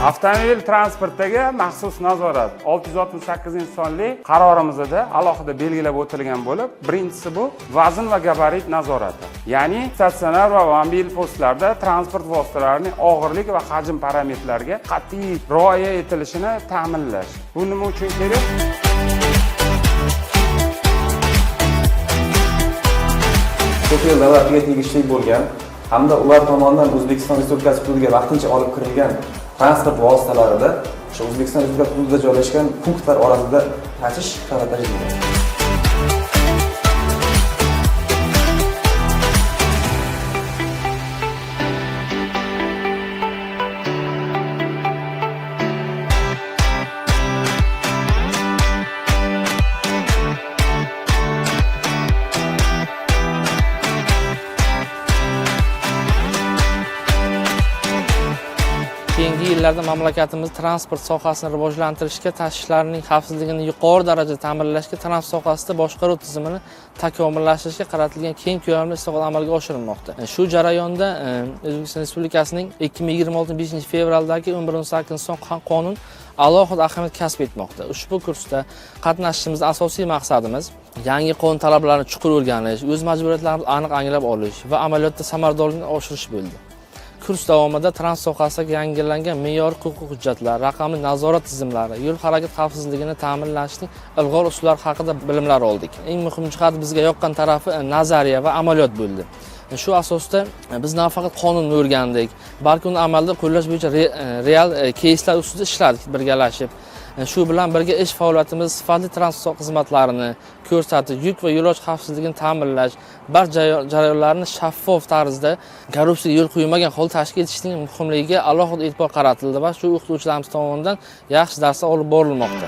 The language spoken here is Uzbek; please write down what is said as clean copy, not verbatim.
Avtomobil transportidagi maxsus nazorat 668-sonli qarorimizda alohida belgilab o'tilgan bo'lib, birinchisi bu vazn va gabarit nazorati. Ya'ni statsionar va mobil postlarda transport vositalarining og'irlik va hajm parametrlariga qat'iy rioya etilishini ta'minlash. Bu nima uchun kerak? Chet el davlatiga tegishli bo'lgan hamda ular tomonidan O'zbekiston Respublikasi hududiga vaqtincha olib kirilgan transport vositalarida o'sha O'zbekiston Respublikasi hududida joylashgan punktlar orasida tashish kabotaj deyiladi. Keyingi yillarda mamlakatimiz transport sohasini rivojlantirishga, tashishlarning xavfsizligini yuqori darajada ta'minlashga, transport sohasida boshqaruv tizimini takomillashtirishga qaratilgan keng ko'lamli islohot amalga oshirilmoqda. Shu jarayonda O'zbekiston Respublikasining 2026 5 fevraldagi 11.8 son qonun alohida ahamiyat kasb etmoqda. Ushbu kursda qatnashishimizning asosiy maqsadimiz yangi qonun talablarini chuqur o'rganish, o'z majburiyatlarimizni aniq anglab olish va amaliyotda samaradorlikni oshirish bo'ldi. Kurs davomida transport sohasidagi yangilangan me'yor huquqiy hujjatlar, raqamli nazorat tizimlari, yo'l harakati xavfsizligini ta'minlashning ilg'or usullari haqida bilimlar oldik. Eng muhim jihati, bizga yoqqan tarafi nazariya va amaliyot bo'ldi. Shu asosda biz nafaqat qonunni o'rgandik, balki uni amalda qo'llash bo'yicha real keyslar ustida ishladik birgalashib. Shu bilan birga ish faoliyatimiz sifatli transport xizmatlarini ko'rsatish, yuk va yo'lovchi xavfsizligini ta'minlash, barcha jarayonlarni shaffof tarzda, korrupsiyaga yo'l qo'ymagan holda tashkil etishning muhimligiga alohida e'tibor qaratildi va shu o'qituvchilarimiz tomonidan yaxshi darslar olib borilmoqda.